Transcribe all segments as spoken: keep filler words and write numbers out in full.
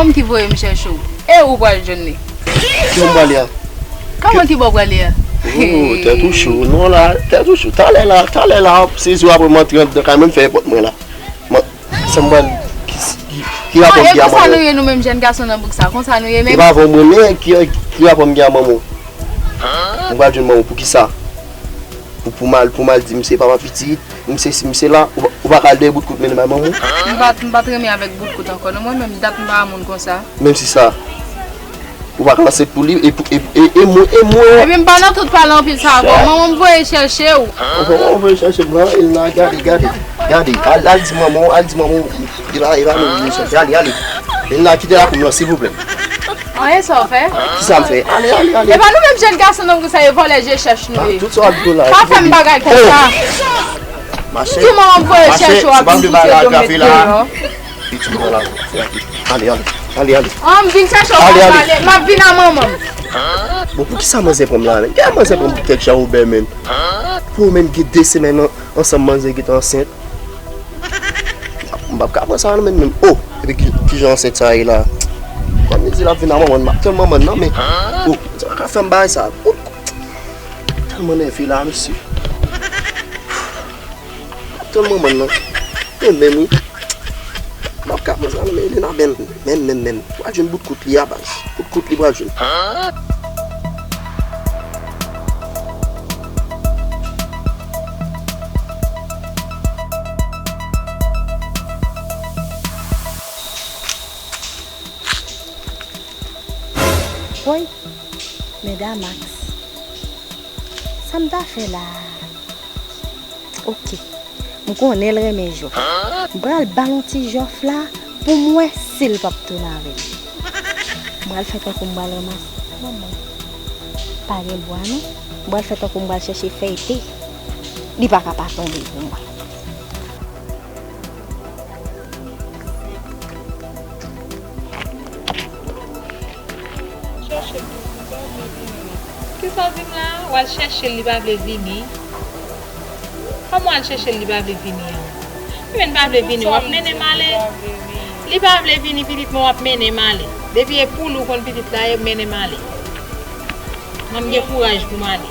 Kòman ki voye m chèche w? E ou pral jwenn li? Ki bò m prale a? Kòman ki bò w prale a? Oh, tèt ou cho. Non la, tèt ou cho. Talè la, talè la, w ap sezi w apre m antre anndan kay mwen, m fè pòt mwen la. Mwen, sa m pral, ki, ki, ki rapò m gen a manman w? Konsa nou ye nou menm jèn gason nan bouk sa, konsa nou ye menm. E pa avè w m renmen, ki, ki rapò m gen a manman w? M pral jwenn manman w poukisa? Pou, pou m al, pou m al di misye papa pitit, misye si, misye la, ou, ou pa ka al dèyè bout kout mennen bay manman w? M pa, m pa t renmen avèk bout kout ankò non, mwen menm dat m pa wè moun konsa. Menm si sa, ou pa ka ansent pou li, e pou, e, e, e mwen, e mwen. Ebyen m pa nan tout pale anpil sa avè w. Manman m voye chèche w. Ou voye chèche m la, Elna, gade, gade, gade. Al, al di manman w, al di manman w, e pa, e pa nou voye chèche, ale, ale. Elna, kite lakou m nan, silvouplè. Anyen sa w fè? Kisa m fè? Ale, ale, ale. E pa nou menm jèn gason nan bouk sa, e vòlè je chèch nou ye. Tout sa w ap di la. Pa fè m bagay konsa. Mache. Ki manman m voye chèche w ap vin pouse do m met deyò? Li tou nan la. Ale, ale. Ale, ale. An, m vin chèche w, m ap pale, m ap vin a manman m. Bon, poukisa manzè pran m la menm? Kè manzè pran m pou kèk chan Wobè menm. Pou ou menm gen de semèn an, ansanm manzè gentan ansent. M p ap ka pran sa nan men menm. Oh, epi ki, ki jan ansent sa ye la? Kòm li di l ap vin a manman l, m ap tann manman l nan, men, oh, sa pa ka fè m bagay sa. Oh, tèlman nève la, mesye. M ap tann manman l nan. Men menm, wi. M p ap ka pran sa nan men Elena menm. Menm, menm, menm. Pral jwenn bout kout li a baz. Bout kout li pral jwenn. Woy, men Damax, sa m ta fè la? Oke. M konnen l renmen jòf. M pral ba l yon ti jòf la pou m wè si l p ap tounen avè m. M pral fè tankou m pral ranmase. Manman, pa gen bwa non. M pral fè tankou m pral chèche fèy te. Li pa ka pa tonbe pou mwen. Chèche l, li pa vle vini. Kisa w di m la? W al chèche l, li pa vle vini. Kòman w al chèche l, li pa vle vini an? Ebyen, li pa vle vini, w ap mennen m ale. Li pa vle vini, pitit mwen, w ap mennen m ale. Depi e pou li w konn pitit la ye, mennen m ale. Mwen, m gen kouraj pou m ale.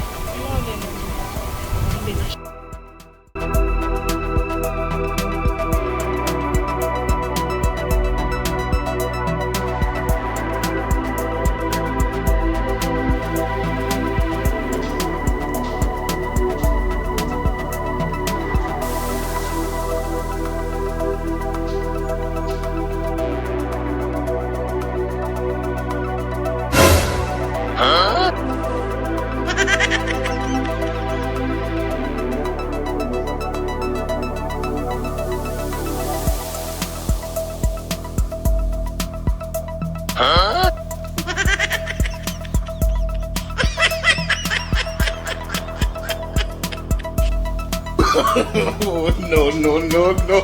Oh, no, no, no, no.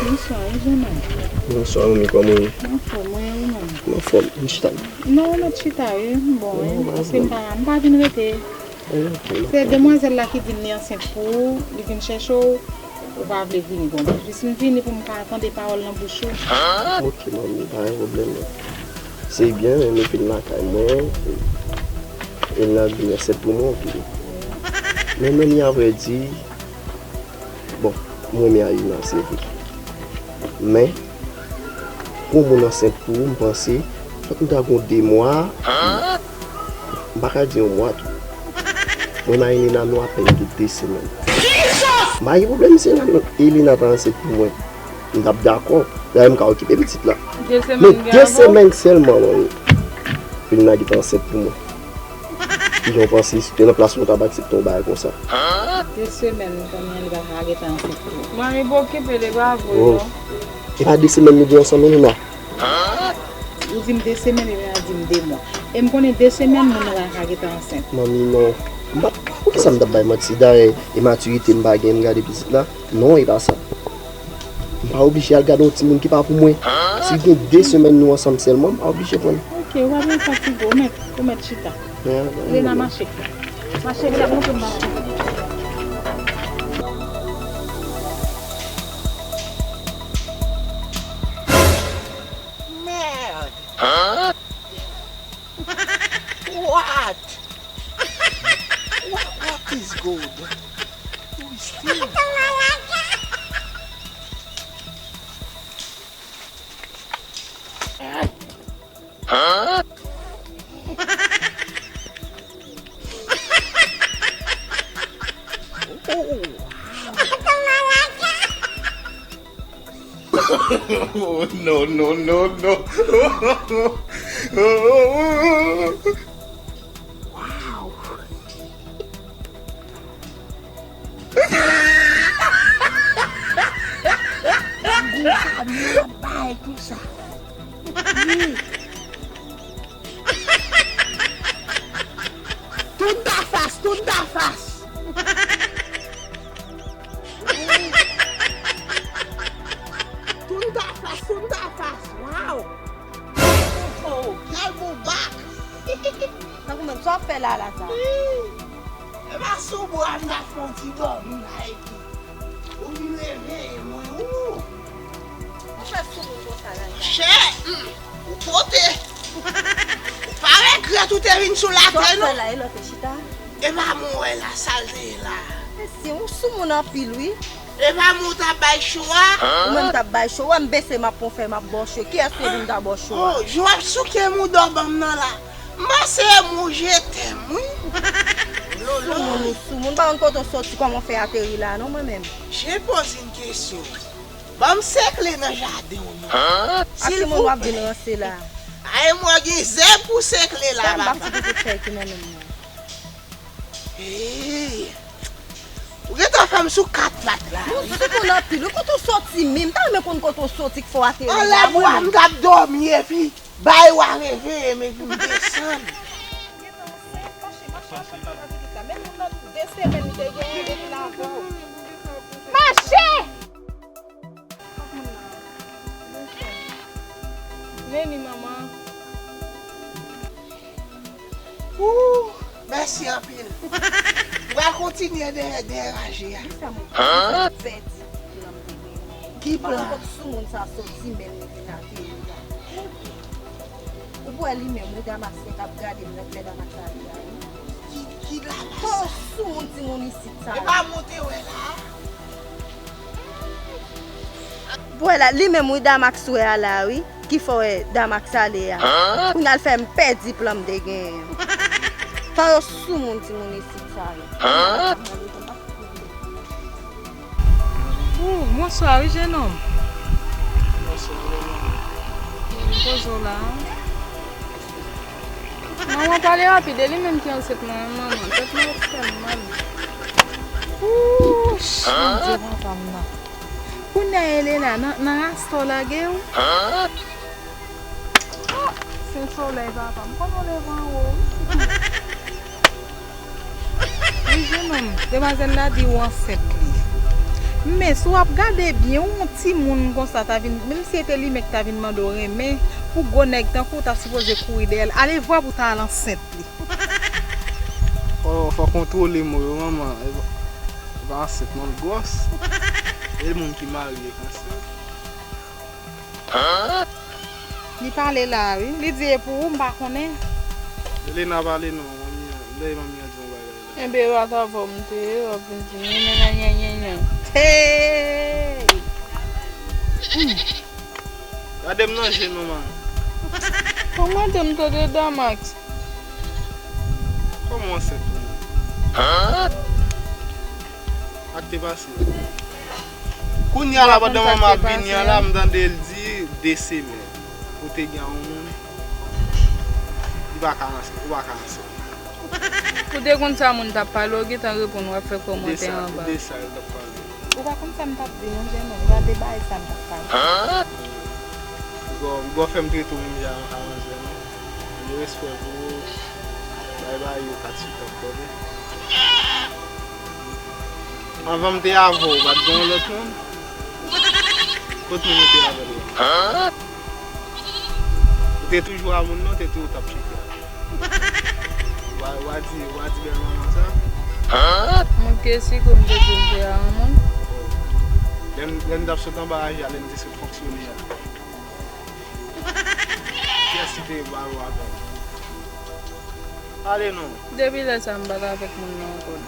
Bonswa, wi, Jeannette. Bonswa, manmi, kòman w ye? M anfòm, wi, ou menm? M anfòm, m chita. Non, ou mèt chita, wi, m bon, wi, paske m pa, m pa vin rete. Se demwazèl la ki di m li ansent pou ou, li vin chèche w, ou pa vle vini. Bon, jis m vini pou m ka tande pawòl nan bouch ou. Ok, manmi, pa gen pwoblèm, non. Se byen, men m vin lakay mwen, e, e l nan vin ansent pou mwen, ok. Men, men, a vrè di, bon, m renmen Alina, se vre. Men, pou yon moun ansent pou ou, m panse, fòk nou ta gon de mwa. M pa ka di yon mwa tou. Mwen, m a Elena, nou apèn gen de semèn. M pa gen pwoblèm si Elena, Elena ta ansent pou mwen. M t ap dakò. Dayè, m ka okipe pitit la. Men de semèn sèlman, manmi. Elena gentan ansent pou mwen. Kijan w panse, si te nan plas mwen, w t ap aksepte yon bagay konsa? De semèn, konnen li pa ka gentan ansent pou ou. Manmi pa okipe, li pa vre, non. E pa de semèn nou gen ansanm, Elena? Ou di m de semèn, Elena di m de mwa. E m konnen de semèn, moun nan pa ka gentan ansent. Manmi, non. M pa, poukisa m t ap bay manti? Dayè, e matirite m pa gen, m gade pitit la. Non, e pa sa. M pa oblije al gade yon timoun ki pa pou mwen. Si gen de semèn nou ansanm sèlman, m pa oblije pran l. Ok, ou pa bezwen fatige, ou mèt, ou mèt chita. Lena, mache. Mache, m ap montre m mache. What? What, what is good? We still. Huh? Oh, no, no, no, no. Wow. Gou sa m ap bay konsa. Wi. Tourne ta face, tourne ta face. Tourne ta face, tourne ta face. Wow. Oh, oh, oh. Gade bon bak. Tankou menm, sa w ap fè la, la, sa? Wi. E pa sou bra m t ap fè yon ti dòmi la, epi ou vin reveye mwen, ou. Ou fè soumoun konsa la, la. Monchè, hmm, ou pote. Ou pa regrèt ou te vin sou latè, non? Sa w ap fè la, e lè w te chita? E pa mwen wè la, sa l te ye la. Mesye, ou soumoun anpil, wi. E pa mwen w t ap bay cho a? Ou menm t ap bay cho, wè m bese, m ap pran fè, m ap ba w cho. Kiyès te di m ta ba w cho a? Oh, jan w ap souke mouda w ban m nan la. M panse e mwen je t'aime, wi. Lolo. Soumoun ou soumoun, m pa konn kote w soti, kòman w fè ateri la non, mwen menm. Je pose une question. Ban m sekle nan jaden w non. Silvouplè. A ki moun w ap vin ranse la? A e mwen gen zèb pou sekle la, papa. Sa m pa sou tout fèy ki nan men m nan. Hey! Ou gentan fè m sou kat pat la. Ou soumoun anpil, wi, kote w soti menm? M ta renmen konn kote w soti k fè w ateri la, mwen menm. Anlè bwa m t ap dòmi epi bay w a reveye m epi m desann. Mache! Vini, manman. Ooh, mèsi anpil. M pral kontinye dèyè, dèyè raje a. Li fè mwen pèdi plan m te genyen. Ki plan? M pa konn kot soumoun sa soti menm li vin ateri la. Ou wè li menm, wi, Damas, k ap gade m nan klè Damas la, li a, wi. Ki, ki Damas? Kò soumoun timoun isit sa. E pa mwen te wè la. Bwè la, li menm wi Damax wè a la wi, ki fè w wè Damax ale a. Kounye a l fè m pèdi plan m te genyen an. Tan yo soumoun timoun isit sa yo. Ooh, bonswa wi jennonm. Bonswa, bonswa. Poze w la. Manman, pale rapid, e li menm ki ansent mwen, manman. Tèt mwen ap fè m mal. Ooh, Bondye papa m nan. Kounye a Elena, nan, nan rasta w lage w? Oh, se solèy papa m. Konnen w leve anwo wi. Wi, jennonm, demwazèl la di w ansent li. Men, si w ap gade byen, yon timoun konsa ta vin, menm si se te li menm ki ta vin mande w renmen, pou gwo nèg tankou w ta sipoze kouri dèyè l, alevwa pou w ta al ansent li. Fò, fò kontwole mo yo, manman. E pa, e pa ansent, non, l gwòs. E moun ki marye k ansent. Li pale la wi. Li di e pou ou, m pa konnen. Elena pale non, manmi an. M tande manmi an di yon bagay la. Enben, e pa t avè w m te ye, w ap vin di, nyanyanyanyanyan. Hey! Gade m nan je nou, man. Kòman te m tande Damax? Kòman w ansent ou menm? Sa k te pase? Kounye a la, pandan manman ap vini an la, m tande l di de semèn. Ou te gen yon moun, li pa ka ansent, ou pa ka ansent. Ou te konn sa moun t ap pale, w gentan reponn, w ap fè kòmantè anba. De sa, de sa l t ap pale. Ou pa konn sa m t ap di non, jennonm, gade bagay sa m t ap pale. Ou gò, ou gò fè m trete w menm jan a manzè non. Gen respè pou ou. Bay bagay yo kat sou tèt, tande. Anvan m te avè w, pa t gen yon lòt moun? Kot moun ou te avè l la? Ou te toujou a moun nan, ou te toujou t ap tcheke a? W a, w a di, w a di bèl manman sa? Mwen ke si ke m te di m te a yon moun. Lè n, lè n t ap sot anba raje a, lè n te sot fonksyone a. Kiyès ki te ba ou apèl? Pale non. Depi lè sa m pa t avèk moun nan ankò non.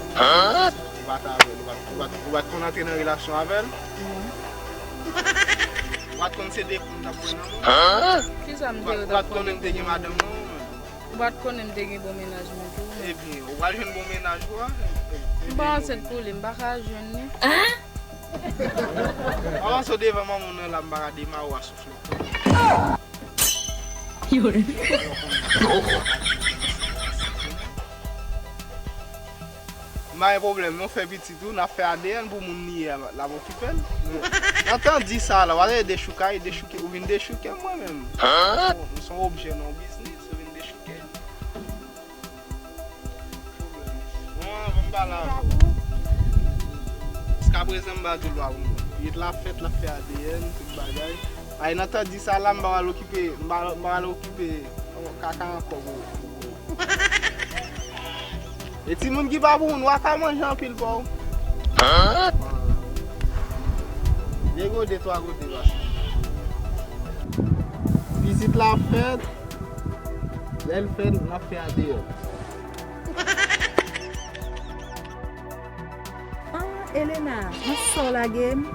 Ou pa t avè l, ou pa t, ou pa t, ou pa t konn antre nan relasyon avè l? Non. Ou pa t konn se de kou m t ap pran nan men w? Kisa m te yo t ap pran nan men w? Ou pa t konnen m te gen madanm non? Ou pa t konnen m te gen bon mennaj mwen tou? Ebyen, ou pral jwenn bon mennaj ou a? M pa ansent pou li, m pa ka jwenn li. Avanse w devan manman w nan la, m pa ka demare w a souflèt. M pa gen pwoblèm, nou fè pitit ou, n ap fè A D N pou moun li ye a, l ap okipe l. Nan tan di sa la, w ale dechoukay, dechouke, ou vin dechouke mwen menm. Ou se yon objè nan yon biznis, ou vin dechouke. Bon, anvan m pale avè w. Jiskaprezan m pa di w lwa pou mwen. Pitit la fèt, l ap fè A D N, tout bagay. Ay, nan tan di sa la, m pa pral okipe, m pa, m pa pral okipe kaka ankò pou, pou, pou. E timoun ki pa pou moun, w a ka manje anpil pa w. De gode, twa gode, basi. Pitit la fèt, lè l fèt, n ap fè A D N. Ah, Elena, nan sa w lage m?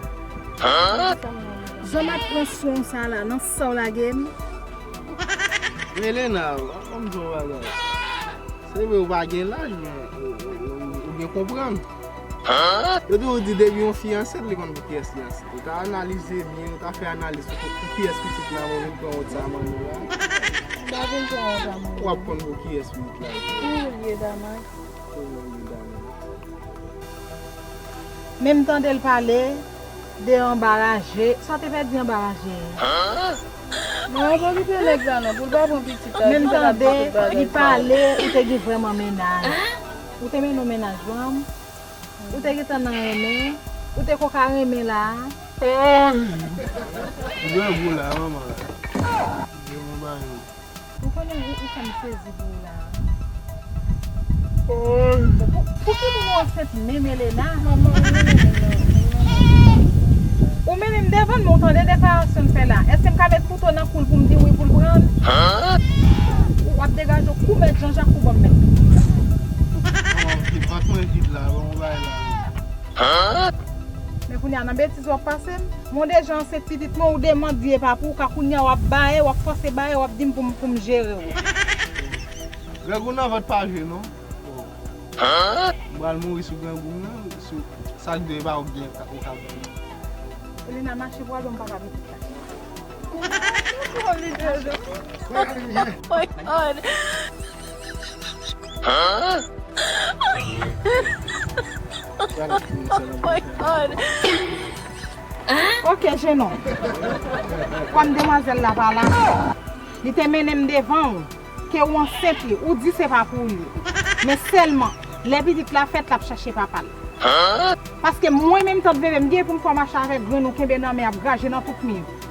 Jan m ap pran swen w sa la, nan sa w lage m? Men Elena, ban m di w yon bagay. Se vre ou pa gen laj, men ou, ou, ou, ou gen konprann. Yo toujou di depi yon fi ansent, li konn pou kiyès li ansent. Ou ta analize byen, ou ta fè analiz pou, pou kiyès pitit la, ou vin pran wont sa manno la. M pa vin pran wont sa manno. W ap konn pou kiyès pitit la. Pou ou l ye, Damas. Pou ou l ye, Damas. Men m tande l pale de anbaraje. Sa w te fè di anbaraje? Non, pa okipe nèg la non, pou l pa pran pitit la. Men m tande li pale, ou te gen vrèman mennaj. Ou te mennen yon mennaj, granm. Ou te gentan nan renmen. Ou te koka renmen la. Grangou la, manman la. Yo, manman yo. Ou konnen ou, ou fè m sezi pou ou la. Bon, pou, pou ki moun ou ansent menm, Elena? Manman, ou mennen m nan, ou mennen m nan. Ou mennen m devan l, men ou tande deklarasyon l fè la. Èske m ka met kouto nan kou l pou m di wi pou l pran l? Ou ap degaje w kou mèt Janjak pou ban m met kouto la. Bon, ki bat mwen vit la, bon, bay la. Men kounye a nan betiz w ap pase m. Mwen deja ansent pitit mwen, ou demande epa pou ou ka kounye a w ap baye, w ap fòse baye, w ap di m pou m, pou m jere w. Grangou nan vant pa jwe non. M pral mouri sou grangou m nan, sou sa k dwe pa ou k gen, ou ka ban m. Elena mache pou al ban m papa pitit la. Oh my God. Oh my God. Ok, jenòm. Kòm demwazèl la pa la, li te mennen m devan w, ke ou ansent li, ou di se pa pou li. Men sèlman, lè pitit la fèt, l ap chache papa l. Paske mwen menm, tant Veve, m gen pou m fè w mache avèk grenn ou kenbe nan men ap graje nan tout mi w.